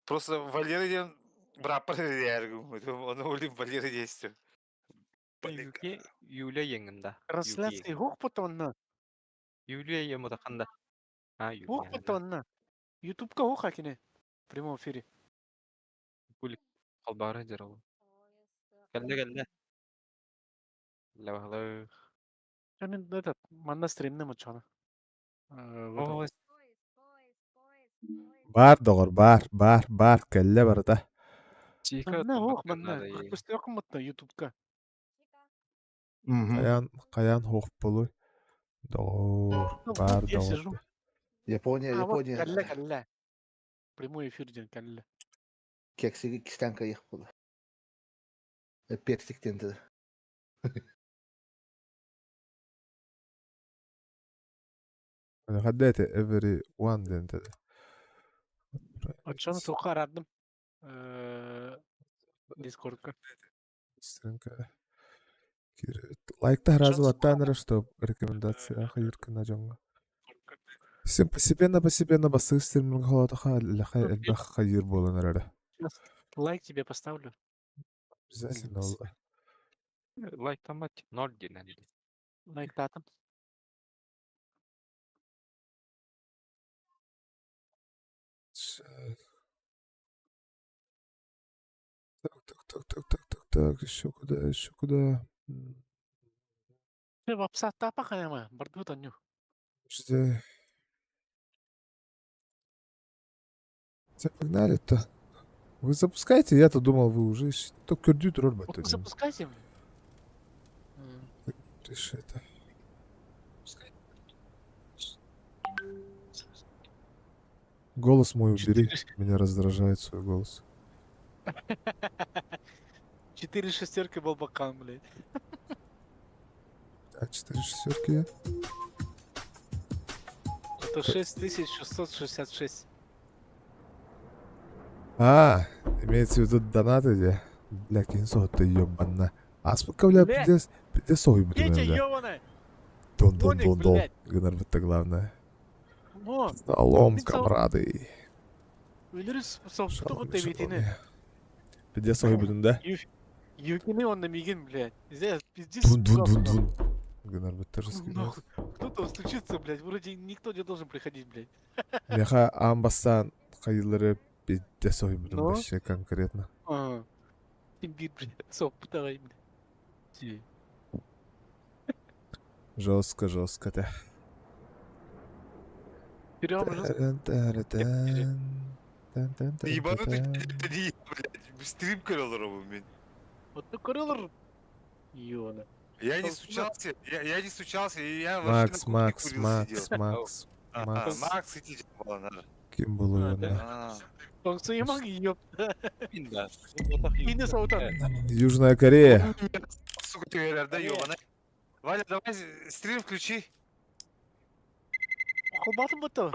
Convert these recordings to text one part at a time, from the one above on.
Просто Валера диэн бырааппар эрийээргим. Ону олим Валера диэстим. Юки Юлия еҥында. Трансляция хух потонна. Юлия емутаханда. А, Хух Юлия. потонна. Ютубка хух акине. В прямом эфире. Пулик халбары дьарал. Кэллэ кэллэ. Лавахлы. Мен этот манна стримнем учана. О, Баар доҕор, баар, баар, баар, кэллэ барыта. Чика Манна хух манна. Көстөкүм ютубка. Хайаан, хайаан хуох буолуй? Доҕоор, Ну, баар вот я доҕор. сижу. Япония, А, вот, Япония. кэллэ, кэллэ. Прямой эфир диэн кэллэ. Кексиги кистээн кыайыах буолла. Персик диэн тылы. Хадда это every one диэн этэ. Оччону туохха араардым? Дискордка. Быстренько. Лайкта сразу баттаан эрэ, что рекомендация хайыр гына дьоҥҥо. Син постепенно постепенно бастыыр стриммин холотоха элбэх элбэх хайыр буолан эрэрэ. Сейчас лайк тебе поставлю. Обязательно ол. Лайктамат ноль диэн. Лайктаатым. Так, так, так, так, так, так, так, еще куда, еще куда? М, Вапсаттапа хайама, бардыбыт онньу. Подожди. Все, погнали-то. Вы запускайте, я-то думал, вы уже только көрдүү турар Вот баттан. запускайте. Реши это. Голос мой убери, меня раздражает свой голос. Четыре шестерки балбакан, блядь. А, четыре шестерки. Это 6666. А, имеется в виду донаты где? Бля, кинсо ты ебана. А сколько, бля, Бля. пиздец, пиздец сой Петя, бля. ёбаная! Дон, дон, Тоник, дон, дон. блядь. Гынар это главное. О, Залом, Ты комрады. өлөрүс Шалом, соптугу тебитини. шалом. Пиздец сой будем, да? Юкини он на мигин, блядь. Здесь пиздец. Дун, дун, дун, дун. Гынар тоже скидывает. Нахуй. Кто-то стучится, блядь. Вроде никто не должен приходить, блядь. Меха амбастан хайылары пиздец сой будем Ну? вообще конкретно. А. Имбирь, блядь. Соптагай, блядь. Ти. Жестко, жестко, да. Берем жестко. Ебанутый ты, блядь, стрим көрөлөр мин. Вот ты көрөлөр. Ёна. Я не Собственно. стучался, я не стучался, и я вообще Макс, на кухне Макс, курил Макс, сидел. Макс, А, Макс. Макс, иди, баланар. Ким был А, да. А, Тоҥсуйумаҥ, ёпта. Да. Ини саутан. Южная Корея. Сука, ты говоришь, да, ёбаный. Валя, давай стрим включи. Холбатын бутта.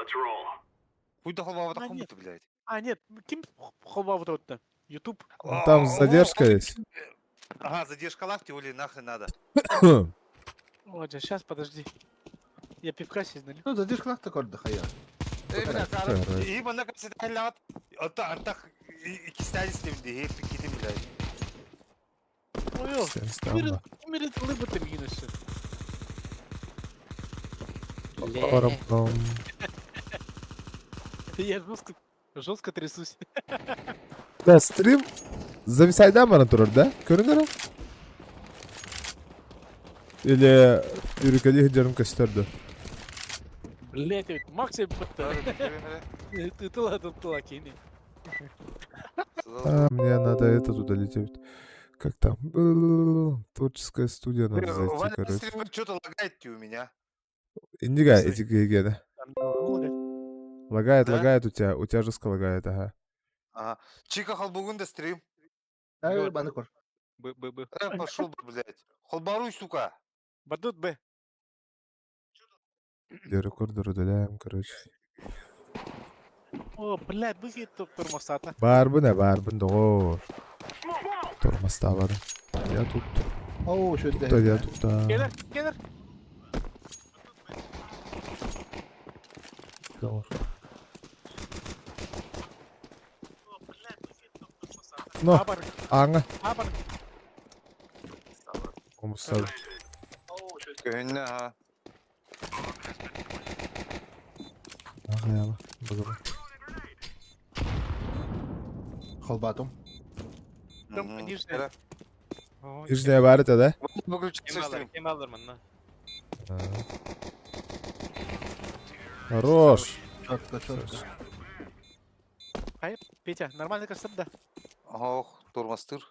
Хуй да холба А, таком нет. будто, блядь. А, нет, ким холбабыт отта? Ютуб. Ну, Там задержка есть. Ага, задержка лапти, или нахрен надо. О, сейчас, подожди. Я пивка себе налью. Ну, задержка лахта корда хая. Э, бля, Короче. кара, и бана капсит хайлат. Ата, артах, икистали с ним, дихи, пикидим, блядь. Ой, Всем стало. Кимирит лыбыты минусы. Парам-пам. Я жестко, жестко трясусь. Да, стрим зависайдан баран турар, да? Көрүнөр Или үрүкэли сылдьарым көстөр да? Блять, Макс будто. Ты тыла тыла кини. А, мне надо этот удалить. Как там? Творческая студия надо зайти, Валя, короче. стрим что-то лагает у меня. Индига, Слушай. иди гена. Лагает, Да? лагает у тебя жестко лагает, ага. Ага. Чика холбугун да стрим. Ай, баны кор. Б Б Б. Э, пошел бы, блядь. Холбаруй, сука. Бадут Б. Я рекордер удаляем, короче. О, блядь, быхит тормозата. Барбын, а барбын, доҕоор. Тормозтаабадым. Я тут, Оо, что тут, я тут. а. Келер, келер. Доҕоор. Окно. Абар, Ааҥҥа. абар. Омустар. Көһүннэ ha. Ага, базар. Холбатым. Там нижняя. Ой, Нижняя бар это, да? Выключи Ким алар, стрим. ким алар манна? Хорош. Четко, четко. Ай, Петя, нормально кастом, да? Ох, тормостыр.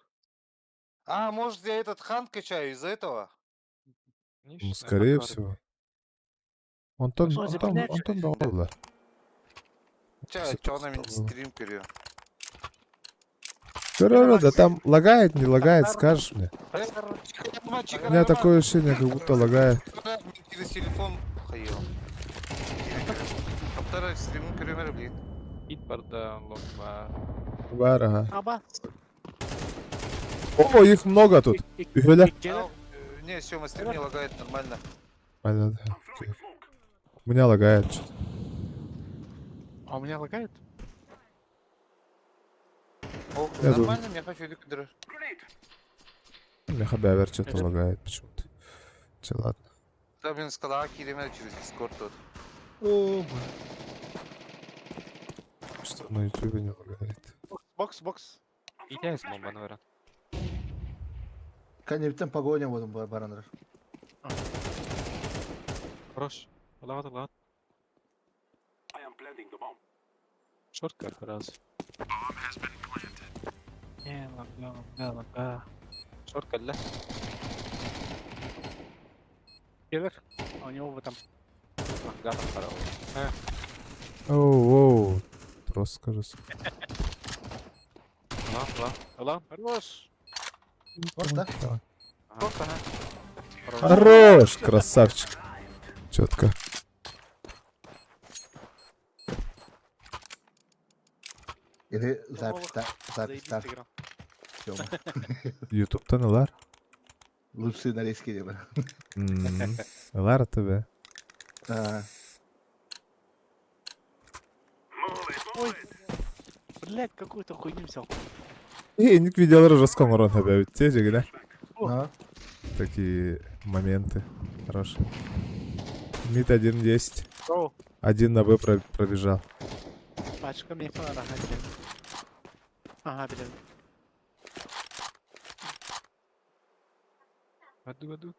А, может, я этот хан качаю из-за этого? Ну, скорее всего. Антон, Что, Антон, блядь? Антон Баула. Ча, чё на меня стрим перейдёт? Да, да там лагает, не лагает, скажешь мне. У меня такое ощущение, как будто лагает. Через телефон хаел. Аптара стрим көрөмөр блин. Ит барда, лог бар. Бар, ага. Аба. О, их много тут. Үһүөлэр. Келер. Не, все, мы стрим не лагает нормально. Понятно. Окей. У меня лагает что-то. А у меня лагает? Ох, Я нормально, я хочу иду У меня хабявер что-то лагает почему-то. Че, ладно. Да, блин, сказала, киремер через Дискорд тут. О, Что на ютубе не лагает. Бокс, бокс. Итәс бомбаны баран. Кэнниттэн погоня буолан бараннар. Хорош. Лагат, лагат. Шорт как раз. Не, лага, лага, лага. Шорт кэллэ. Келер. А у него вот там. Лага там Оу, оу. Трос, кажется. Ла, ла, ла. Хорош. Вот, да? Давай. Шорт, ага. Хорош, красавчик. Четко. Или запись та, запись Заебись та. играл. Сёма. Ютубтан ылар. Лучшие нарезки делаю. Ылар тебе. А, Ой. Блять, какую-то хуйню взял. И ник видеолары жестко урон хабявит. Те же, да? а. Такие моменты хорошие. Мид 1-10. Оу. Один на Б пробежал. Пачка мне пора. Ага, блин. Аду, аду.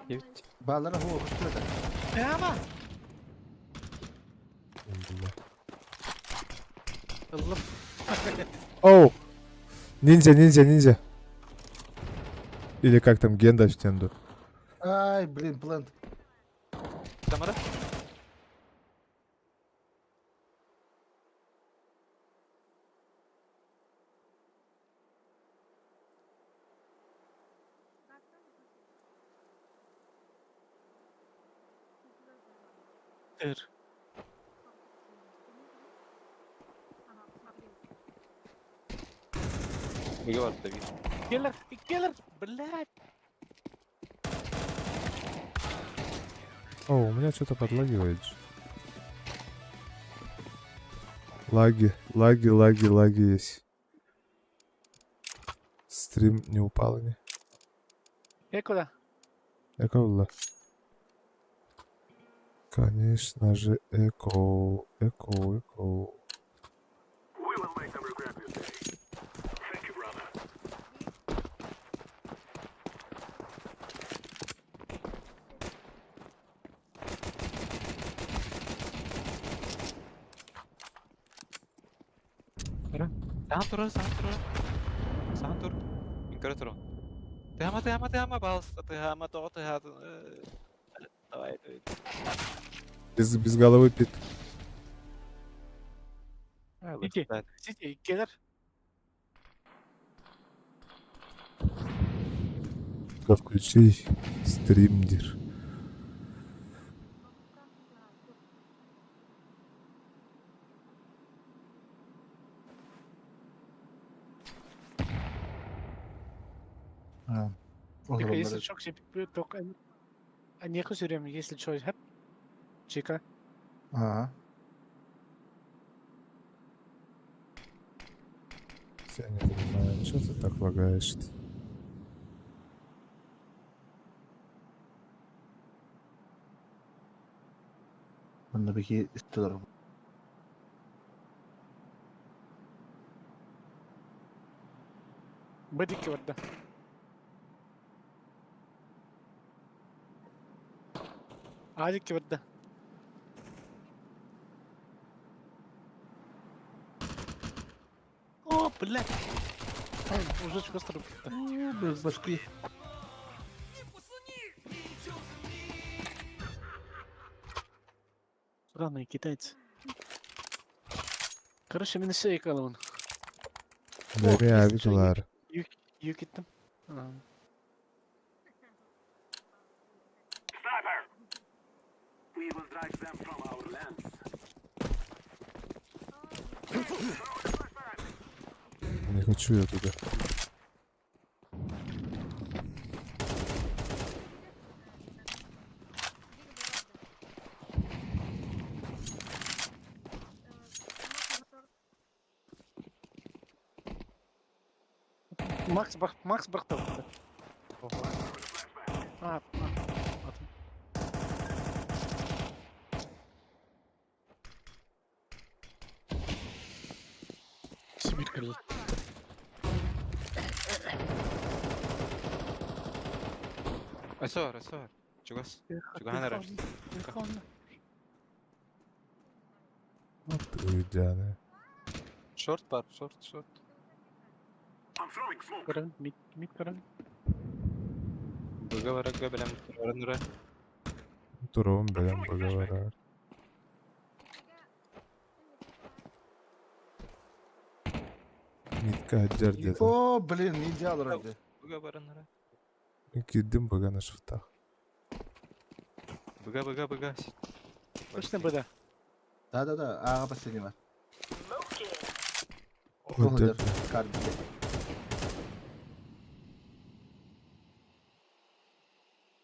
Девять. Баллара хуа, что это? Прямо! Бля. Лып. Оу! Ниндзя, ниндзя, ниндзя. Или как там, Генда в тенду. Ай, блин, плент. Тамара? Тыр. Быга бар да бит. Келер, келер, блять. О, у меня что-то подлагивает. же. Лаги, лаги, лаги, лаги есть. Стрим не упал, не? Я куда? Эко было. Конечно же, эко, эко, эко. Сахан тур, сахан тур. Сахан тур. Мин көрө турун. Тыхама, тыхама, тыхама, пожалуйста, тыхама, то, тыха. Давай, давай. Без головы пит. Иди. Сити, келер. Включи стримдер. А. Тихо, если что, к себе только... А не все время, если что, хэп. Чика. Ага. Я не понимаю, что ты так лагаешь? Манна бики истилэр. Быдики барда. Адики барда. О, блядь. Уже быстро. Без башки. Сраные китайцы. Короче, минус все он. Бери авиклар. Юк иттим. А. Не хочу я туда. Макс бах, Макс бахтал. А, а, атын. Сибирь, короче. Асор, асор. Чугас. Чугаһан эрэр. Вот уйдяны. Short бар, short, short. Көрөн, мид, мид көрөн. Быга барарга бэлэм турарын ыра. Турун бэлэм быга Митка хаджар деді. О, блин, идеал вроде. Быга баран ыра. Кирдим быга на шифтах. Быга, быга, быга. Точно бы да. Да-да-да, ага, последнего. Вот это. Карт.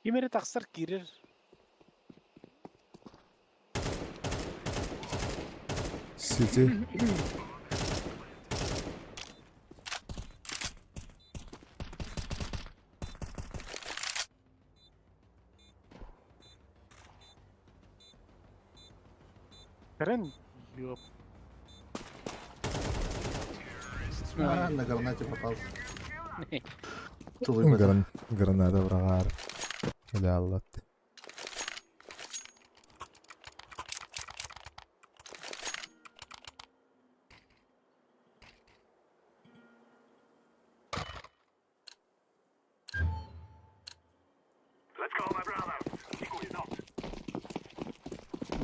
Кимери тахсар кирер. Сити. Көрөн. Ёп. А, на гранате попался. Тулуй Гран граната врагар. Бля, Аллах.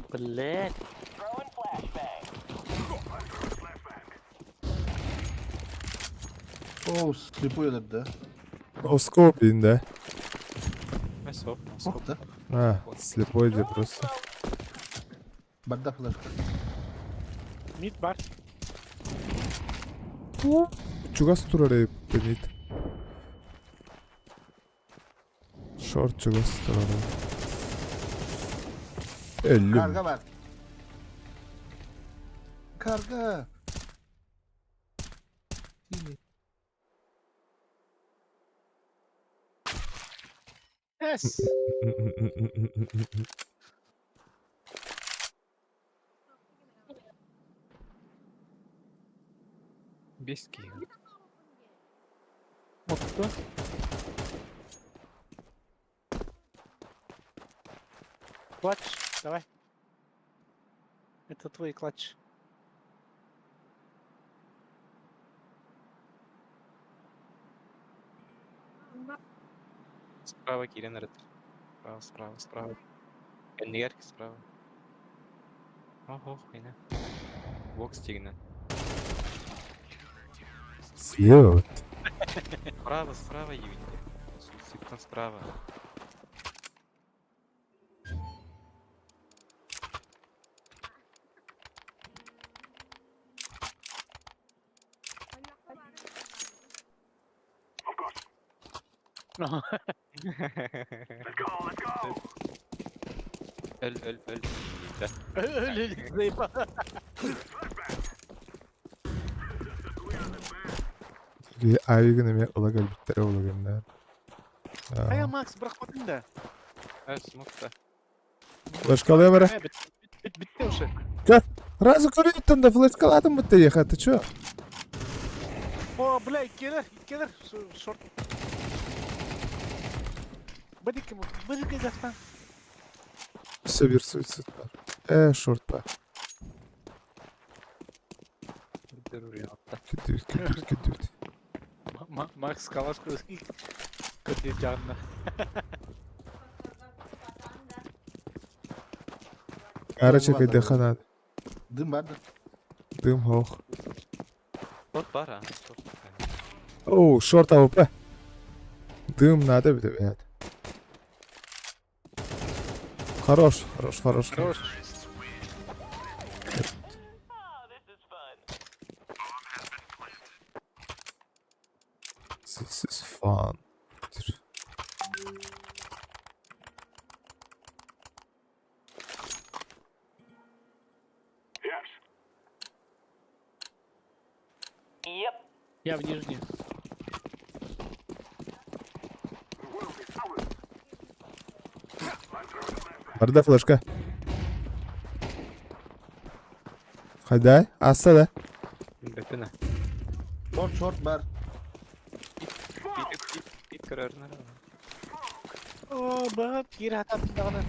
Блять. О, слепой этот, да? О, скопин, да? Асоп, асоп. Оп, да? А, слепой где просто. Барда флешка. Мид бар. Чугас турары пенит. Шорт чугас турары. Эллим. Карга бар. Карга. Синий. Эс. Бес киһи. Отто. Клатч, давай. Это твой клатч. Справа киирэн эрэр. Справа, справа, справа. Кэннигэр справа. Ох, ох, ина. Бокс тигинэн. Слева вот. Справа, справа юнит. Суицидтан справа. Öl, öl, öl. Да. Öyle заебал. Авигын эмиэ ыла кэлбиттэрэ буолугунна. Хайа Макс бырахпатын да. Смок да. Флешкалыам эрэ. Бит битте уже. Сразу көрүттэн да флешкалаатым бутта еха, ты чё? О, бля, иккилэр, иккилэр, шорт. Бадики, бадики гастан. Все версуется. Шорт па. Кидют, кидют, кидют. Макс калаш көтүр жаҕынна. Короче, кайдаха надо. Дым бар да. Дым хох. Шорт бар а. Оу, шорт АВП. Дым надо, блядь. Хорош, хорош, хорош. Хорош. This is fun. Я в нижний. Барда флешка. Хайдай, аста да. Бэппинэ. Шорт, шорт бар. Пип пип пип көрөрүнэр. О, бап, киир хатаатын даҕаны.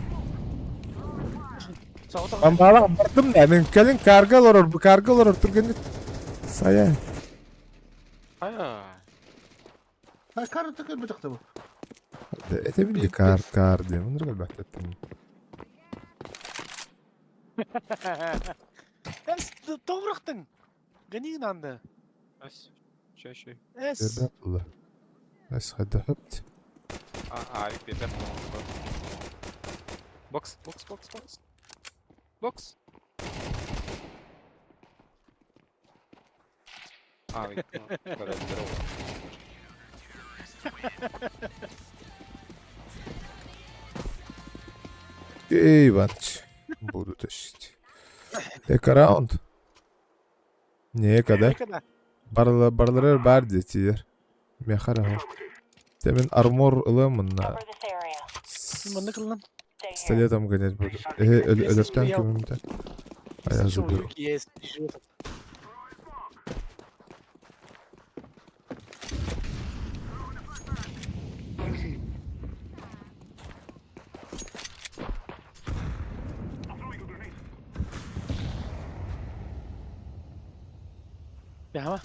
Соҕотох Бамбала бардым да, мен кэлин карга олорор, бу карга олорор түргэнник. Сая. Хайа. А карта кэлбэтэхтэ бу. Это били кар, кар диэн, оннук элбэхтэттим. Эс, тоҕурахтыҥ. Ганигин анды. Ас. Шөй шөй. Эс. Эрбэт буолла. Эс хайдахыт. А, авик биэрбэт. Бокс, бокс, бокс, бокс. Бокс. Авик. Көрөттөр. Эй, Иваныч. Буду тащить. Эка раунд. Не, когда? Никогда. Барлары бар детер. Мехара. Темен армор ылымын на. Манна кылынан. Пистолетом гонять буду. Өлөптөн көмүмдө. А я заберу. Есть, живет. Яма.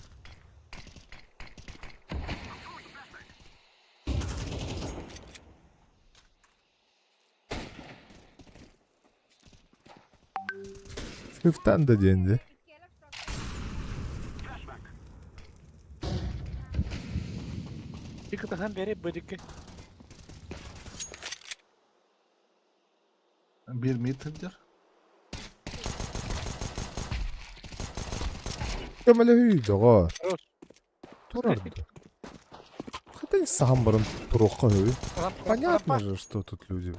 Шрифтан да диэн Икытахан бери быдыкы. Биир метр. Көмөлөһүй доҕоор. Хорош. Турар да. Хотя сам баран туруохха үһү. Понятно же, что тут люди.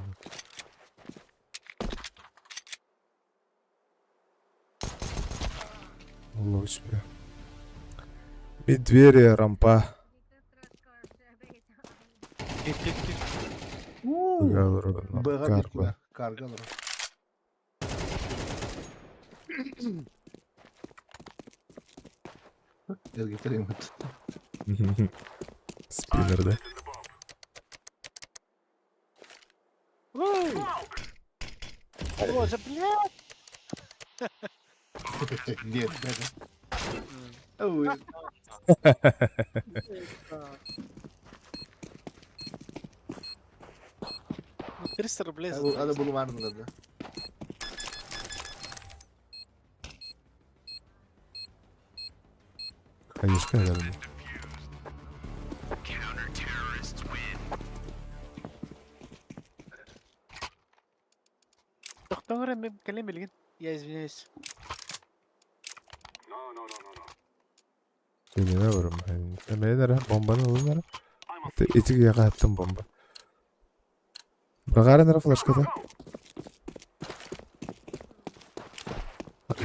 Лучше. Бить двери, рампа. Кип кип кип. Б-га Карба. Карга бар. Эргитерим. Спиннер, да? Ой! Боже, блядь! Нет, да. Ой. Ну, 300 рублей за Ада булу барын да. Конечно, наверное. Тохтоҥ мен кэлэн билигин. Я извиняюсь. Кэлинэ барым. Эмэйин эрэ бомбаны ылын эрэ. Ити киһиэхэ аттым бомба. Быраҕаарын эрэ флешката.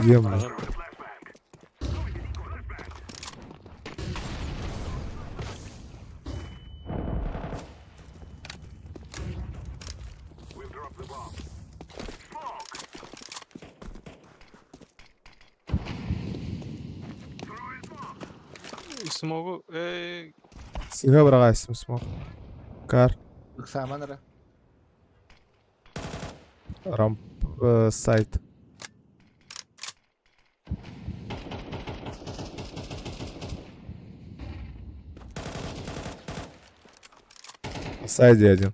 Ем. Смогу. Сыга быраҕайсым смог. Кар. Ыксааман эрэ. Рамп сайт. На сайде один.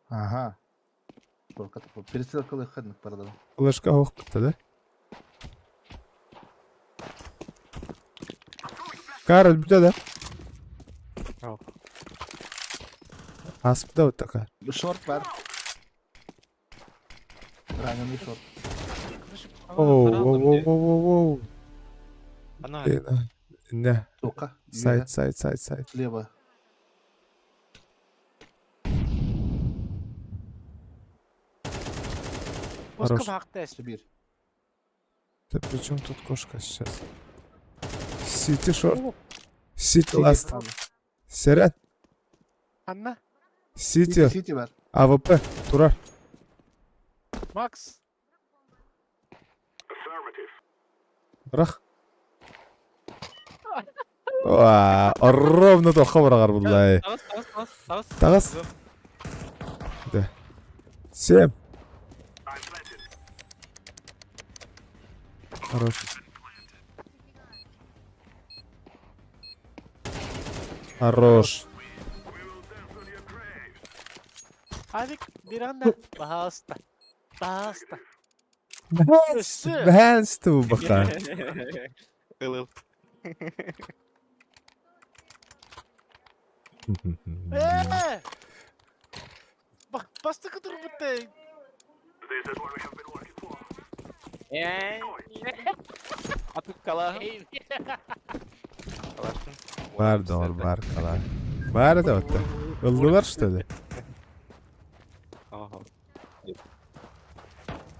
Ага. Только такой. Перестрелка хадных продал. Флешка ох да? Карл, бүтэ да? Ох. Аспыда вот такая. Шорт бар. Раненый шорт. Оу, оу, оу, оу, оу, оу. Ана. Не, Тока. сайт, сайт, сайт, сайт. Слева. Хорош. Осков хакта Сибирь. Да при чем тут кошка сейчас? Сити шорт. Сити ласт. Сэрэн. Анна. Сити. Сити бар. АВП. Турар. Макс. Рах. Уа, ровно то хабарагар буллай. Тағыс, тағыс, тағыс, тағыс. Тағыс. Да. Семь. Хорош. Хорош. Авик Миранда. Баста. Баста. Бәнс бақа. Ыл-ыл. Э! Бастыкы турбутты. Атып кала. Калашын. Бар да бар, бар кала. Бар да отта. Ылдылар что ли? Ага.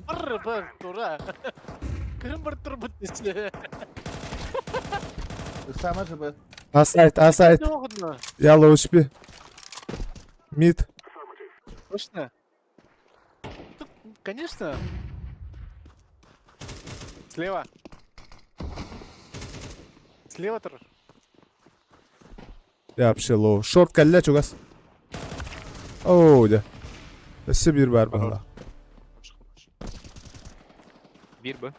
Бар бар тура. Кырым бар турбутты. Сама же бы. А сайт, а сайт. Я лоучпи. Мид. Точно? Тут, конечно. Слева. Слева тур. Я вообще лоу. Шорт калля чугас. Оу, да. Өссө бир бар баһала. Бир Б.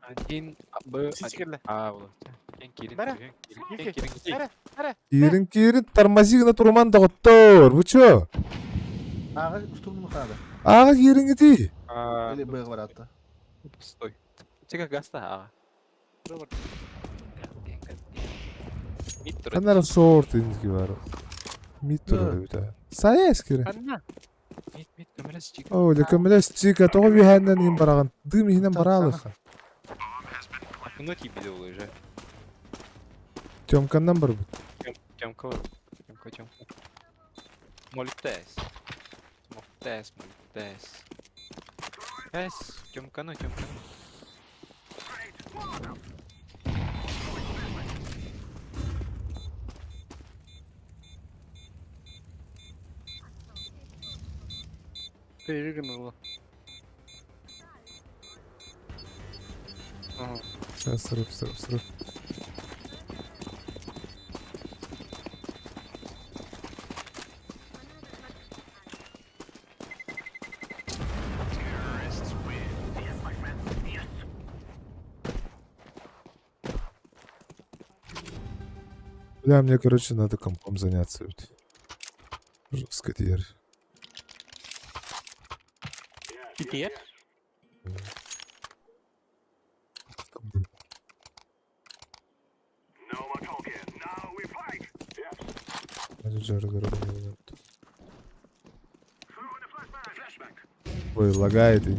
Один Б. Сити кэллэ. А, вот. Кен кирин, Бара. кен кирин, кен кирин, Бара, бара. Киирин киирин тормози гына турман доҕоттоор. Вы чё? Ага, штурм хада. Ага киирин ити. А, Или Б варата. Стой. Чека гаста, а. Мид турат. Канара шорт инги бар. Мид турар эбит. Сайа эскире. Анна. Мид, мид, көмөлөс чик. Оо, дэ көмөлөс чика тоҕо биһэннэн иин бараҕын. Дым иһинэн бараалыха. Ну тебе уже. Тёмканнан барбыт. Тёмка, Тёмка, Тёмка. Молитес. Молитес, молитес. Эс, Тёмка, ну, Тёмка, ну. Ты выгнала. Сейчас срыв, срыв, срыв. Бля, мне, короче, надо компом заняться. Ведь. Жестко теперь. Теперь? Ой, лагает и...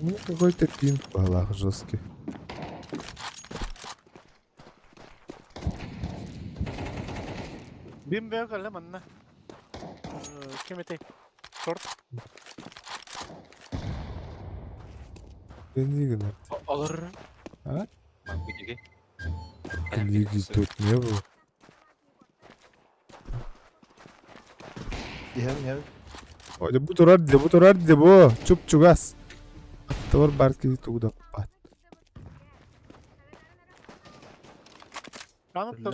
Ну, какой-то пинг в голах жесткий. Бим бөгалла манна. Ким этэй? Шорт. Книга, Олар. А? Книги. Книги тут не было. Иһэн иһэн. О, бу турар дии, бу турар дии бу. Чуп-чугас. Аттыбар бар киһи тугу да бат.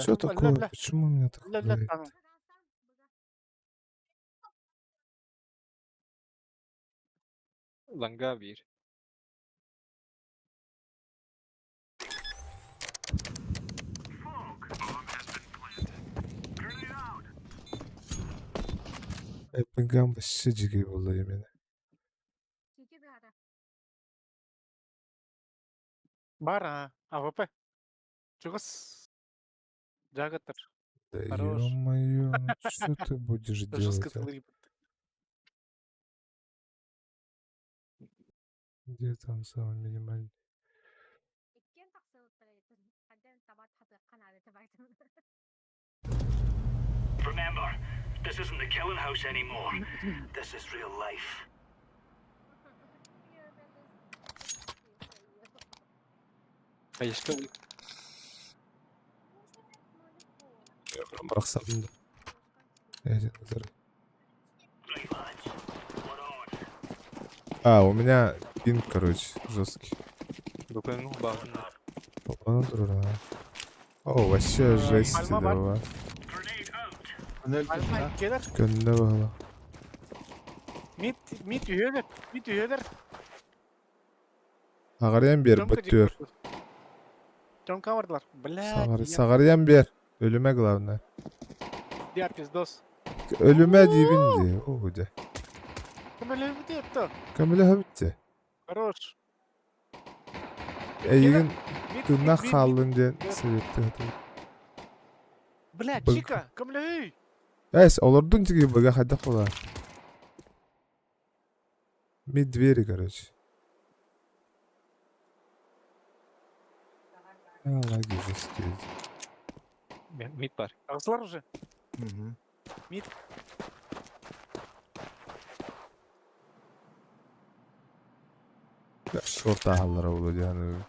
Что такое? Почему у меня так лагает? Ланга биир. Эппингам вообще дьигэй буолла именно. Бар, а, АВП. Чугас. Жагаттар. Да Хорош. ё-моё, ну что ты будешь Жестко делать, а? тылы. Где там самый минимальный? Remember, this isn't the killing house anymore. This is real life. Хайышка Барахсадым да. Э, Right, lads. We're on. А, у меня пинг, короче, жесткий. Буквально баҕын. Попану турар, а. О, вообще жесть, Пальма бар. давай. Grenade out. Өнөл Альма келер. Көннө бағала. Мид, мид үйелер. Мид үйелер. Саҕарыйан биэр, бөттүөр. Тёмка бардылар. Блядь. Саҕарыйан биэр. Өлүмэ главное. Я пиздос. Өлүмэ диибин дии. Оо, дьэ. Көмөлөбүт то. Көмөлөһөбүт дии. Хорош. Эйигин Мид, тыыннаах мид, мид, хааллын диэн мид. советты сатыыр. Бля, Быг. Чика, көмөлөй. Эс, олордун тиги быга хайдах буолар. Мид двери, короче. А, лаги жесткие. Мид бар. Ағысылар уже. Мгм. Мид. Да, Шорт аһаллара буолуо диэн.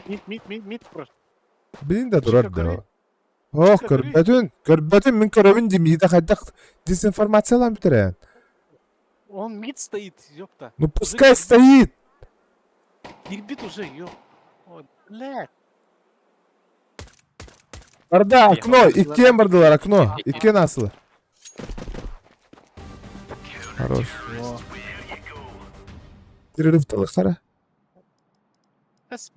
Мид, мид, мид, мид. просто. Билин да турар Чика, да. көрүй. Ох, Чика, көрүй. көрбөтүн, көрбөтүн, мин көрөбүн дии, миитэ хайдах дезинформациялаан бүтэрэн. Он мид стоит, ёпта. Ну пускай стоит! Кирбит уже, ёп. О, блядь. Барда, окно, иккиэн бардылар, окно, иккиэн аасылар. Хорош. О, Перерыв талахтара. Эс,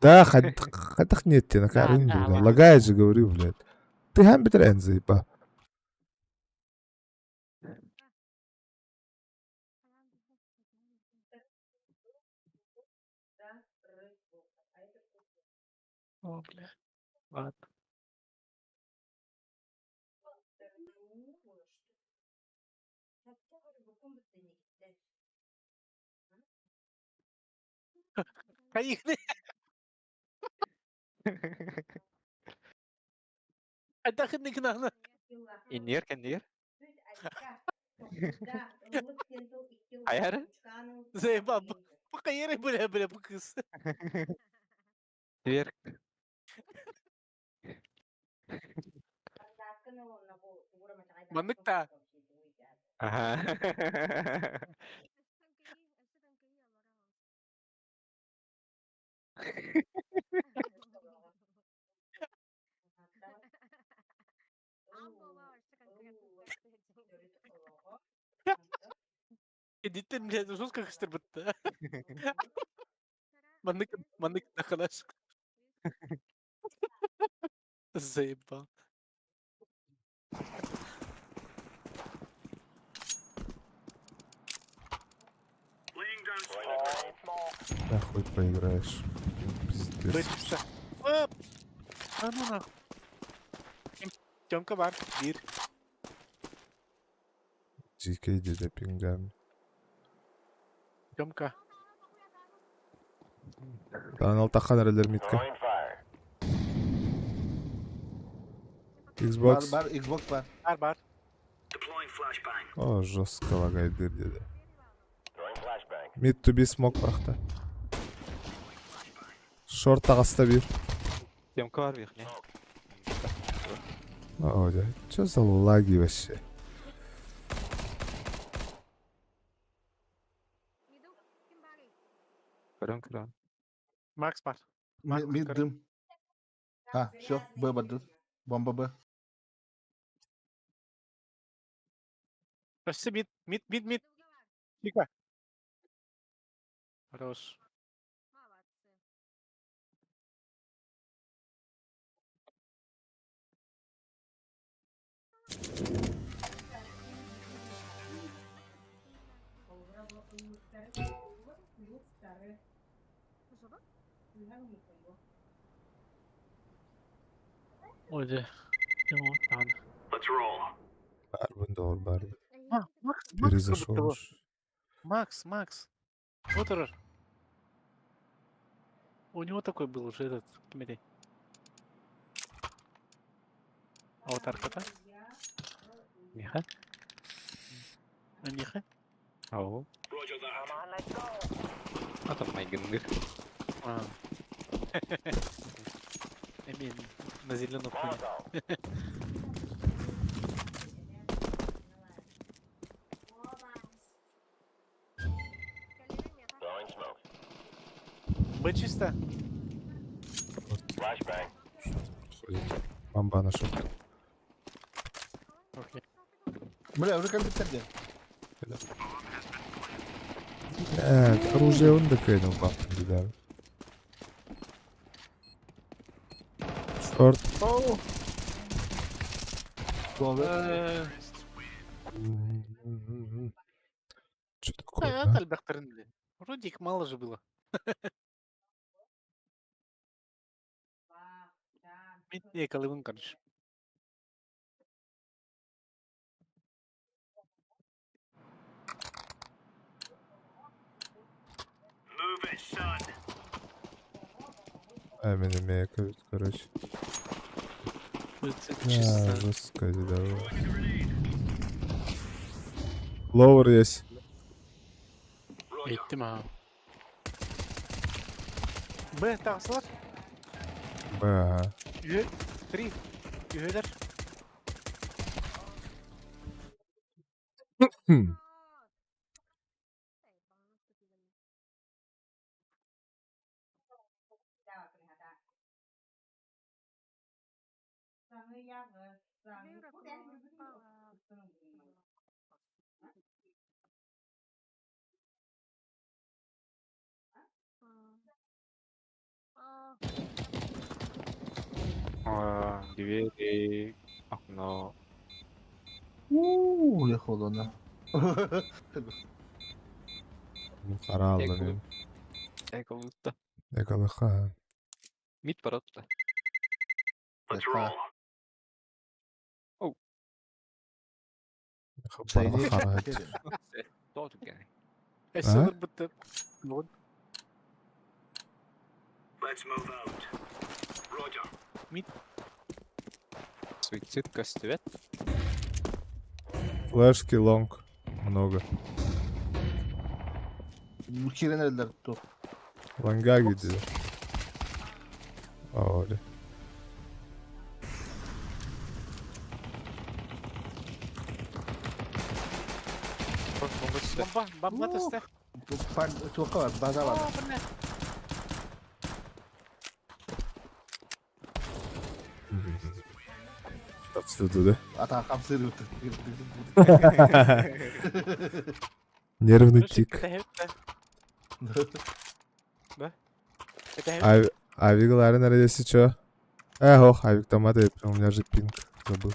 Да, хайдах нет, тебе на карын Да, да, да. Лагает же, говорю, блядь. Ты хам битер заеба. О, бля. Ладно. Поехали. Хайдах инникинаны. Иннигэр кэннигэр. Хайары? Заебал. Пока еры, бля, бля, бу кыз. Вверх. Маннык та. Аха. Кедиттен, блядь, жестко хыстыр бытты. Маннык, маннык нахалаш. Заебал. Laying down smoke. Нахуй проиграешь. Пиздец. Бычыпса. Оп! А ну нахуй. Тёмка бар. Бир. GK диде пингами. Тёмка. Таан алтахан эрэлэр митка. Бар, Xbox. бар, Xbox бар. Бар, бар. Deploying flashbang. О, жестко лагает диде. Mid to be smoke барахта. Шорт таҕыста биир. Тёмка бар бих, не? О, дьэ, чё за лаги вообще? Көрөн көрөн. Макс бар. Макс Мид көрөн. дым. А, все, Б бардыр. Бомба Б. Өссө мид, мид, мид, мид. Тихо. Хорош. Ой, дьэ. Даҕаны. Let's roll. Баарбын доҕор баарбын. А, Макс, Макс Перезашел кыбытты бу. уж. Макс, Макс. Вот он. У него такой был уже этот, ким Аватарка-то? Миха? Миха? Ау. Roger that. А там майгынгыр. А. I mean, на зеленом фоне. Б чисто? Вот. Что там происходит? Бомба нашел. Окей. Бля, уже компьютер где? Нет, оружие он докинул, бабку да. Шорт. Оу. Головы. Что такое, А, а? Альберт блин. Вроде их мало же было. Не, Колывын, короче. Move it, son. А, меня мекают, короче. Это А, чисто. жестко, да. Ловер есть. Roger. Иттим а. Б, тағысылар. Б, ага. Үө, три. Үөлер. Хм. А, двери, окно. Ууу, я холодно. Ну, Харалла Эко. мен. Эко лутта. Экалыха. Мид баратта. Let's roll. Хабарла Тооту кene. Эсселер бітті. Вот. Let's move out. Roger. Суицид костювет. Флешки лонг. Много. Кирен элдер тух. Лонга где? Оли. Бомба түсті. Бомба, бомба түсті. Туққа бар, база бар. О, блин. Отсюда, да? Ата қамсыр өтті. Нервный Короче, тик. это хепті. Да? Это хепті. А, Авик Ларин, если чё? Эх, ох, Авик там это, у меня же пинг забыл.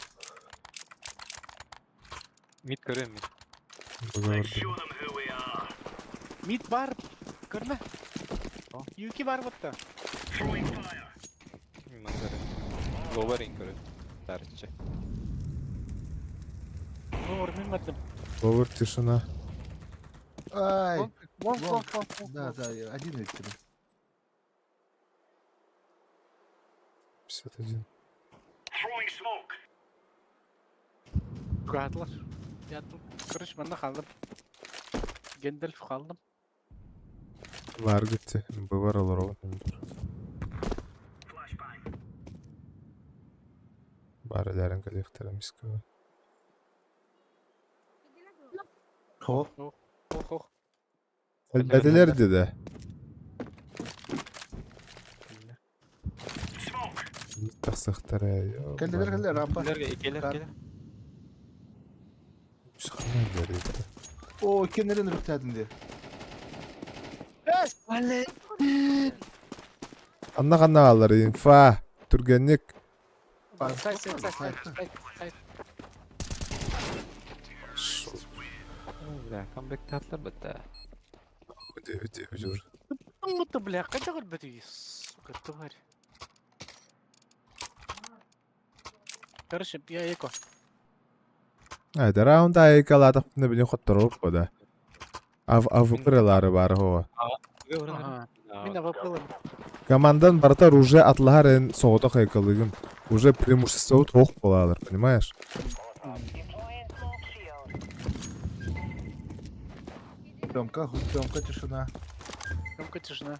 Мид көрем мид. Let's show them who we are. Мид бар. Көрме. О. Юки бар бітті. Throwing fire. Мин көрем. Ловерин көрем. Тарчы. Ну, мен бардым. Ловер, тишина. Ай, Лонг, лонг, лонг. лонг, лонг. Да, да, я один ведь тебе. 51. Throwing smoke. Куатлар. Я тут, короче, мында қалдым. Гэндальф қалдым. Варгетти. Бывар Лоров. Flashbang. Бары лярин коллектором искала. Хо. Ох, ох. Әлбәделер деді. тахсыахтара. Кэллилэр кэллилэр рампа. Келер келер келер. О, кеннерин үрүктәдин ди. Анна ханна алар инфа. Түргэнник. Сайт, сайт, сайт, сайт, сайт, сайт. Бля, камбэк татлар бітті. Үте, үте, үте. Ну ты, бля, хотя хоть бы ты, сука, тварь. Короче, я эко. Айда раунд айкалатах билин хотторуп бода. Ав авыкырылары бар хоо. Ага. Мин АВП-лым. Командан барта уже атлахар соғыта хайкалыгын. Уже преимущество тоқ болалар, понимаешь? Тёмка, Тёмка, тишина. Громко тишина.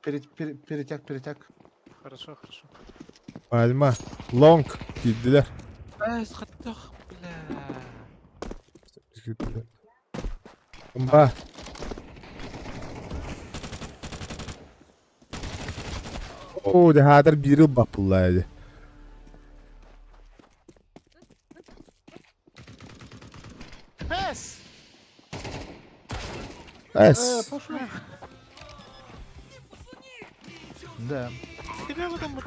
Перетяг, перетяг. Хорошо, хорошо. Пальма. Лонг. Киддилер. Бәс, қаттық, бля. Ба. О, дехатер бири бапыллайды. Пэс! Эс. Пошел. Да. Тебя в этом вот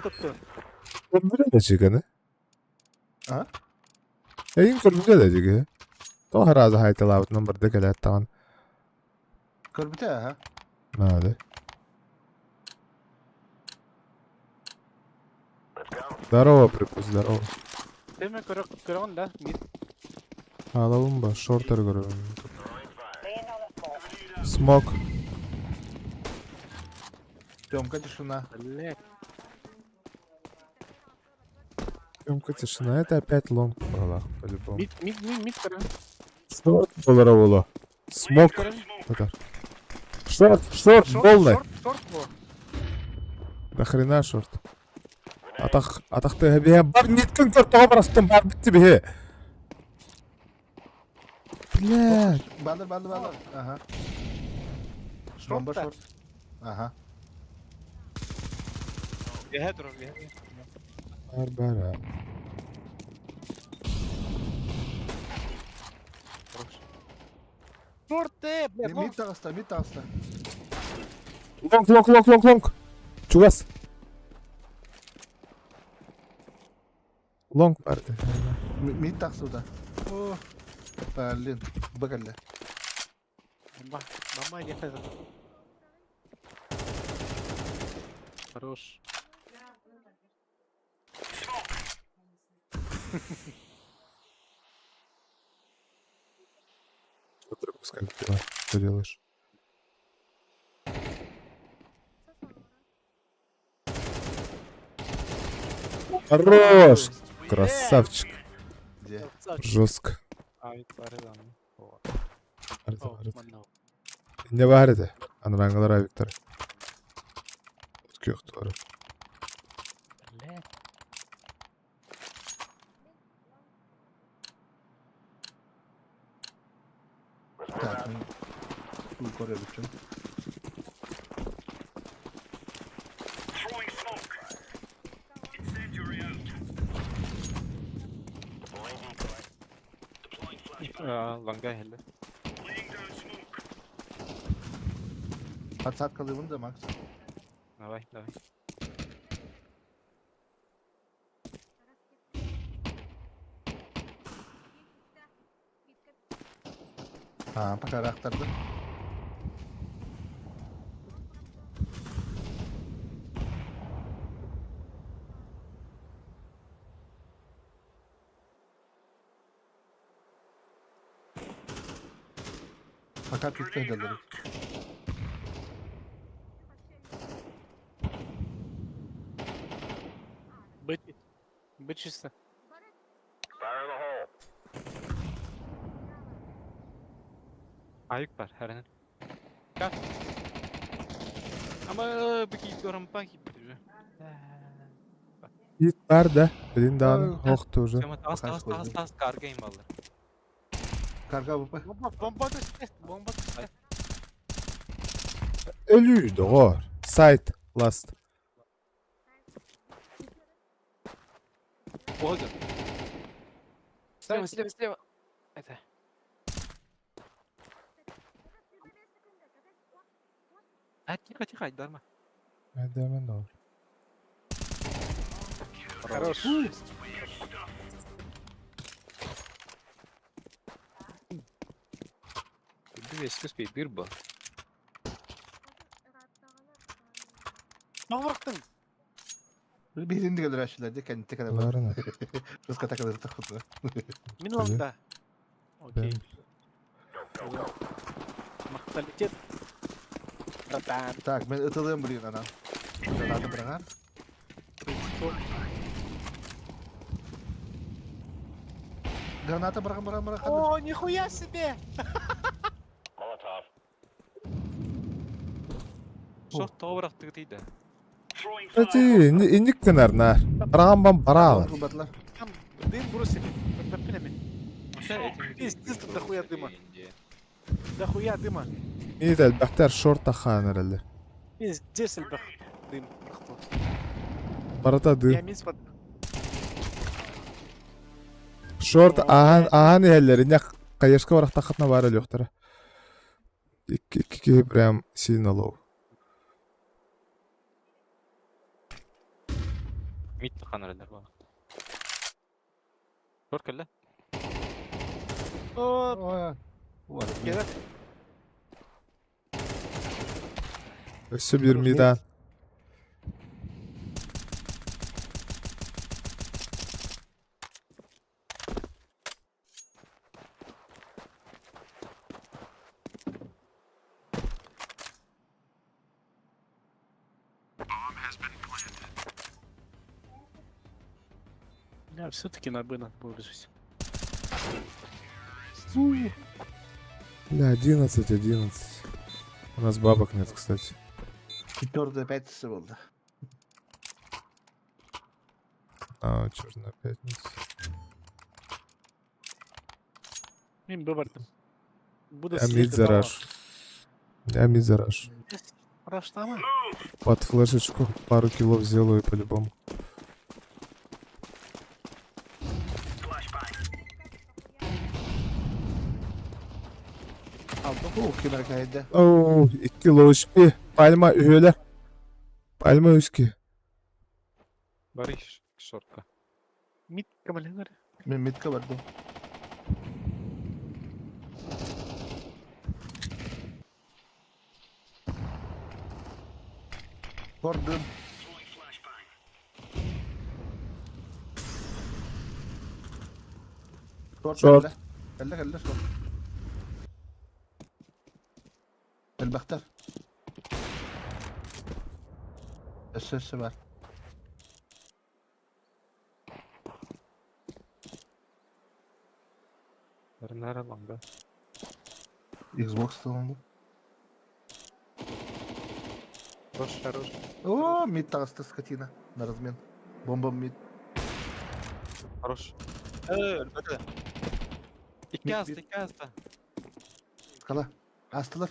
Көрбүле да чигени. А? Эйин көрбүле да чиги. То харазы хайталабытынан бирде келет таган. Көрбүтэ, ага. Нады. Здорово, припус, здорово. Ты меня көрөн, да? Мид. Алабым ба, шортер көрөм. Смок. Тёмка, тишина. Блядь. Ёмка тишина, это опять лонг была, по-любому. Мид, мид, мид, мид көрөн. Шорт болара боло. Смок. Көрөн. Татар. Шорт, шорт, Шорт, полный. шорт, шорт во. До хрена шорт. Атах, атах ты бе бар ниткин көр тоға барастын бар бітті бе. Бля, Балыр, балыр, балыр. Ага. Шорт Бомба та? шорт. Ага. Беге тұрыр, беге. бар бар. а. Шорт, блядь, лонг. Мид таҕыста, мид таҕыста. Лонг, лонг, лонг, лонг, лонг. Чугас. Лонг бар. Мид таҕыста. О, блин, бакалля. Бомба, бомба, не хаза. Хорош. Что припус, как дела? Что делаешь? Хорош! Красавчик. Где? Жестко. Ай, бары да. О, Арда, арда. манна. Не бар edi. Анраңылар Виктор. Өткө Блядь. Так, ну, көрө бүтүн. Throwing smoke. Incendiary out. Deploying flashbang. Ланга хелі. Laying down smoke. Подсадкалыыбын да, Макс. Давай, давай. А, пока рахтарды. Пока пикте Grenade edelim. out. Быть, быть чисто. Айык бар, әрінен. Кат. Ама бики rampa кип. Ит бар да. Билин дааны хоқты уже. Тас, тас, тас, тас, карга им балдар. Карга ВП. Бомба, бомба түсті, бомба түсті. Өлүү доғор. Сайт last. Уходит. Слева, Слева, слева, слева. Это. А, тихо, тихо, Дарма. Айдамен да. Хорош. Весь успей, бирба. Маврахтың. Биирин дигелер ашылар кэннитте кэлэ бар. Ларына. Кыска такалыр тахыты. Мин ланда. Окей. Махталитет. Братан. Так, мен ытылым блин анан. Надо брагар. Граната браган браган браган. О, нихуя себе! Шорт тоғырақ тігітейді. Throwing Эти fire. инник кынар нар. Рамбам баралар. Батлар. Там дым бросили. Подпинами. Пиздец, тут дохуя дыма. Дохуя дыма. Мидел бахтар шорт аханар эле. Пиздец, эльбах. Дым. Барата Я ды. мисс под... Шорт ахан ахан эллер. Инне кайышка барах тахатна бар эле yoktara. Икки икки прям сильно лоу. Мид қанырылар ба. Шорт кэллэ. О, Ой. кедер. Өссө бир мидан. Бля, все-таки на Б надо было бежать. Бля, 11, 11. У нас бабок нет, кстати. Четвертая пятница болды. А, черная пятница. Мин Б бардым. Буду Я мид зараж. Я мид зараж. Раштама. Под флешечку пару килов сделаю по-любому. Flashbang. Aldım. О, кемер кайда. Оу, 2 кило HP. Пальма үһөлөр. Пальма үски. Барыш шортка. Мид камалянар. Мен метка бардым. Көрдüm. Throwing flashbang. Шорт. Шорт. Кэллэ кэллэ шорт. Элбахтар. Өссө бар. Барынара ланга. Xbox алынды. Хорош, хорош. О, мид тағысты скотина. На размен. Бомба мид. Хорош. Өлбөтө. Икки Мид, аста, мид. икки аста. Скала. Астылар.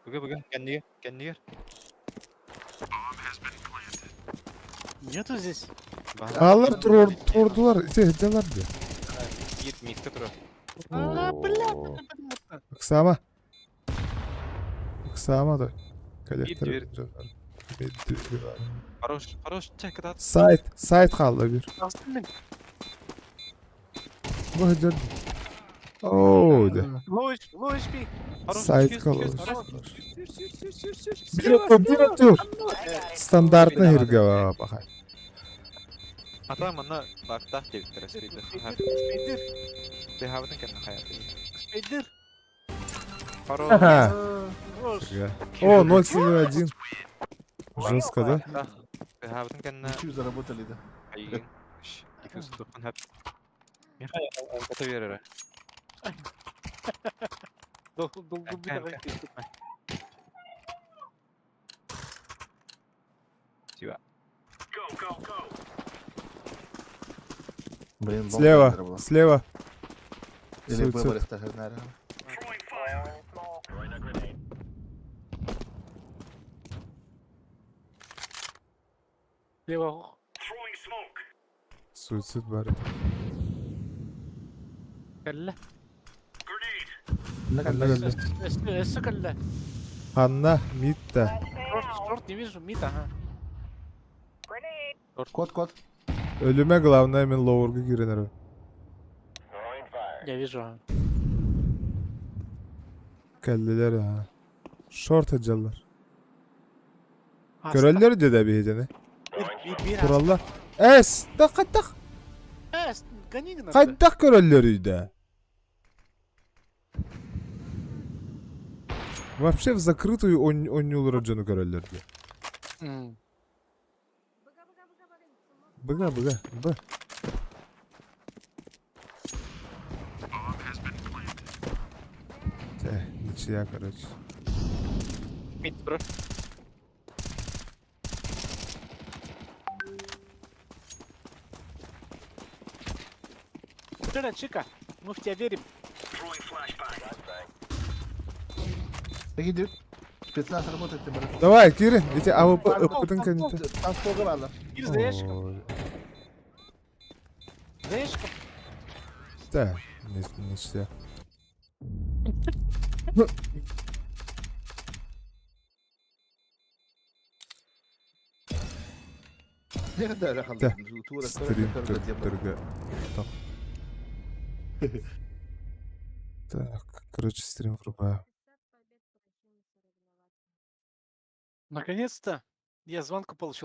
Бүге, бүге. Кәннигер, кәннигер. Нету здесь. Алар тур турдулар, ите ди. Мид, мидке турар. А, бля. Оксама. Оксама да. Коллектор. дверь. Мид дверь бар. Хорош, хорош. Чек, да. Сайт, сайт қалды bir. Алсын мен. Bu hıcır. Оу, де. Low HP, low HP. Хорош. Сайт Сүйр, қалды. сүйр, сүйр, сүйр, сүйр, сүйр, сүйр, сүйр. Bir atıyor, bir atıyor. Стандартный хирге бахай. Ата мана бактах деп спейдер. Спейдер, Бехабытын кәнне хаяты. спейдер. Хорош. Ага. Хорош. О, 0,71. Жестко, да? Бехабытын кәнне Ничего заработали, да. хайын. 290 хәп. Михай, ата берер. Дол дол Кән, кән. Тиба. Go, go, go. Блин, бомба Слева, заработала. слева. Или Суицид. выбор наверное. Throwing fire. Throwing a grenade. Слева. Throwing smoke. Суицид баар этэ. Кэллэ. Ханна Ханна кэллэ? кэллэ? Өссө, өссө кэллэ. Ханна? Мид-та. Шорт, шорт не вижу, мид, ага. Код, код. Өлүмэ главное мин лоурга киирэн эрэбин. Я вижу, ага. Кэллилэр аа. Шорт сылдьаллар. Аста. Көрөллөр дии да биһигини. Биир, биир, биир аста. Тураллар. Эс, да хайдах Гони надо. хайдах көрөллөрүй да? Вообще в закрытую оонньуулара дьону көрөллөр дии. Быга быга б. Чэ, ничья, короче. Мид турар. Чера, Чика, мы в тебя верим. Throwing flashbang. Пеги, Спецназ работает, ты, брат. Давай, киирин, ити АВП ыппытын кэнниттэн. Там столга бааллар. Кир за ящиком. Ой, За ящиком. Да, ничья. Да. Стрим түрге. Так, короче, стрим врубаю. Наконец-то я звонку получил.